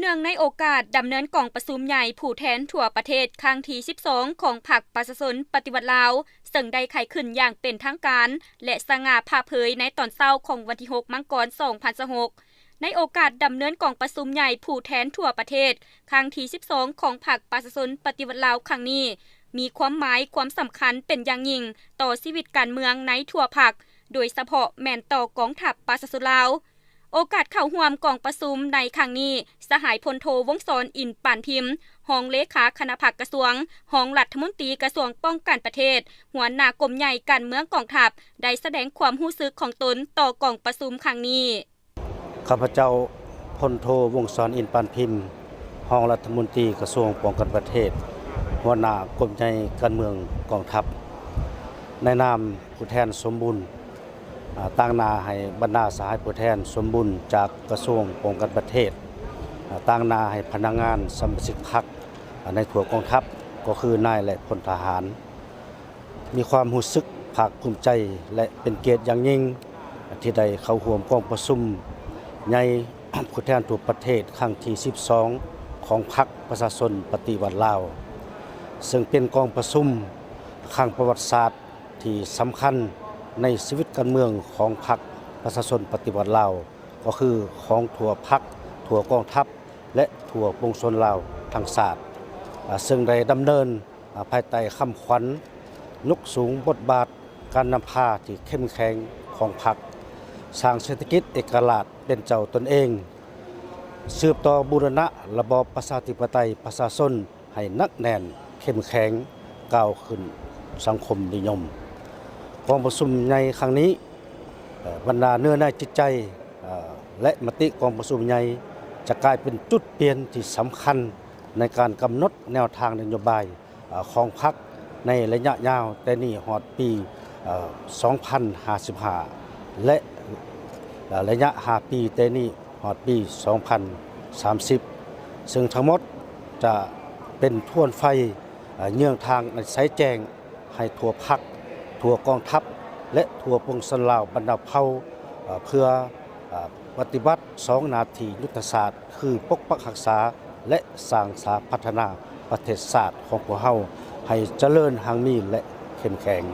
ເນື່ອງໃນໂອກາດດຳເນີນກອງປະຊຸມໃຫຍ່ຜູ້ແທນທົ່ວປະເທດຄັ້ງທີສິບສອງ ຂອງພັກປະຊາຊົນປະຕິວັດລາວ ເຊິ່ງໄດ້ໄຂຂຶ້ນຢ່າງເປັນທາງການ ແລະ ສະຫງ່າຜ່າເຜີຍໃນຕອນເຊົ້າຂອງວັນທີຫົກ ມັງກອນ ສອງພັນຊາວຫົກ ໃນໂອກາດດຳເນີນກອງປະຊຸມໃຫຍ່ຜູ້ແທນທົ່ວປະເທດຄັ້ງທີສິບສອງ ຂອງພັກປະຊາຊົນປະຕິວັດລາວຄັ້ງນີ້ ມີຄວາມໝາຍຄວາມສຳຄັນເປັນຢ່າງຍິ່ງຕໍ່ຊີວິດການເມືອງໃນທົ່ວພັກ, ໂດຍສະເພາະແມ່ນຕໍ່ກອງທັບປະຊາຊົນລາວ. ໂອກາດເຂົ້າຮ່ວມກອງປະຊຸມໃນຄັ້ງນີ້, ສະຫາຍພົນໂທ ວົງສອນ ອິນປານພິມ, ຮອງເລຂາຄະນະພັກກະຊວງ, ຮອງລັດຖະມົນຕີກະຊວງປ້ອງກັນປະເທດ, ຫົວໜ້າກົມໃຫຍ່ການເມືອງກອງທັບ ໄດ້ສະແດງຄວາມຮູ້ສຶກຂອງຕົນຕໍ່ກອງປະຊຸມຄັ້ງນີ້. ຂ້າພະເຈົ້າ ພົນໂທ ວົງສອນ ອິນປານພິມ, ຮອງລັດຖະມົນຕີກະຊວງປ້ອງກັນປະເທດ, ຫົວໜ້າກົມໃຫຍ່ການເມືອງກອງທັບ, ໃນນາມຜູ້ແທນສົມບູນ, ອາ, ຕາງໜ້າໃຫ້ບັນດາສະຫາຍຜູ້ແທນສົມບູນຈາກກະຊວງປ້ອງກັນປະເທດ, ອາ, ຕາງໜ້າໃຫ້ພະນັກງານສະມາຊິກພັກ, ອາ, ໃນທົ່ວກອງທັບ, ກໍຄືນາຍ ແລະ ພົນທະຫານ. ມີຄວາມຮູ້ສຶກພາກພູມໃຈ ແລະ ເປັນກຽດຢ່າງຍິ່ງ ທີ່ໄດ້ເຂົ້າຮ່ວມກອງປະຊຸມໃຫຍ່ຜູ້ແທນທົ່ວປະເທດຄັ້ງທີສິບສອງ ຂອງພັກປະຊາຊົນປະຕິວັດລາວ, ເຊິ່ງເປັນກອງປະຊຸມຄັ້ງປະຫວັດສາດທີ່ສຳຄັນໃນຊີວິດການເມືອງຂອງພັກປະຊາຊົນປະຕິວັດລາວ, ກໍຄືຂອງທົ່ວພັກ, ທົ່ວກອງທັບ ແລະ ທົ່ວປວງຊົນລາວທັງຊາດ, ອາ, ເຊິ່ງໄດ້ດຳເນີນ ອາ, ພາຍໃຕ້ຄຳຂວັນ ຍົກສູງບົດບາດການນຳພາທີ່ເຂັ້ມແຂງຂອງພັກ, ສ້າງເສດຖະກິດເອກະລາດເປັນເຈົ້າຕົນເອງ, ສືບຕໍ່ບູລະນະລະບອບປະຊາທິປະໄຕປະຊາຊົນໃຫ້ໜັກແໜ້ນເຂັ້ມແຂງ, ກ້າວຂຶ້ນສັງຄົມນິຍົມ. ກອງປະຊຸມໃຫຍ່ຄັ້ງນີ້, ເອີ, ບັນດາເນື້ອໃນຈິດໃຈ, ເອີ, ແລະ ມະຕິກອງປະຊຸມໃຫຍ່ ຈະກາຍເປັນຈຸດປ່ຽນທີ່ສຳຄັນໃນການກຳນົດແນວທາງນະໂຍບາຍ ເອີ ຂອງພັກໃນໄລຍະຍາວແຕ່ນີ້ຮອດປີ ເອີ ສອງພັນຫ້າສິບຫ້າ ແລະ ເອີ ໄລຍະຫ້າປີແຕ່ນີ້ຮອດປີສອງພັນສາມສິບ ເຊິ່ງທັງໝົດຈະເປັນທວນໄຟ ເອີ ເຍືອງທາງອັນໃສແຈ້ງໃຫ້ທົ່ວພັກ, ທົ່ວກອງທັບ ແລະ ທົ່ວປວງຊົນລາວບັນດາເຜົ່າ ເອີ ເພື່ອ ເອີ ປະຕິບັດສອງໜ້າທີ່ຍຸດທະສາດ ຄືປົກປັກຮັກສາ ແລະ ສ້າງສາພັດທະນາປະເທດຊາດຂອງພວກເຮົາໃຫ້ຈະເລີນຮັ່ງມີ ແລະ ເຂັ້ມແຂງ.